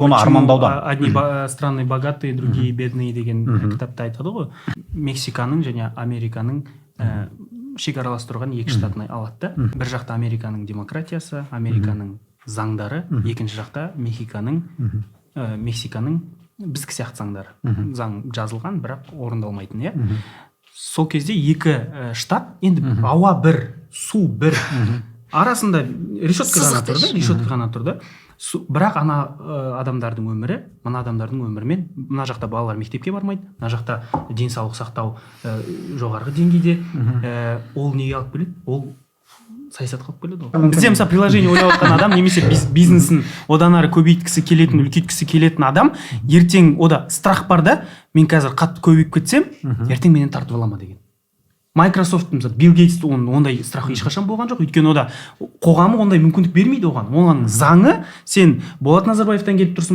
Соны Почему, армандаудан. Одни страны богатые, другие бедные деген кітапта айтады ғой. Мексиканың және Американың шекаралас тұрған екі штатын алады да, бір жақта Американың демократиясы, Американың заңдары, екінші жақта Мехиканың, Мексиканың біздікі сияқты заңдары, заң жазылған, бірақ орындалмайтын, иә. Сол кезде екі штат енді, ауа бір, су бір, арасында решетка ғана Сызық тұр да, деші. Решетка ғана тұр да. Бірақ ана адамдардың өмірі мына адамдардың өмірімен, мына жақта балалар мектепке бармайды, мына жақта денсаулық сақтау жоғарғы деңгейде. Ол неге алып келеді? Ол саясатқа алып келеді ғой. Бізде, мысалы, приложение ойлап жатқан адам немесе бизнесін одан ары көбейткісі келетін, үлкейткісі келетін адам, ертең ода страх бар да: мен қазір қатты көбейіп кетсем, ертең менен тартып ала ма деген. Microsoft, мысалы, Билл Гейтс, оның ондай страх ешқашан болған жоқ, өйткені ода қоғамы ондай мүмкіндік бермейді оған, оған заңы. Сен Болат Назарбаевтан келіп тұрсың.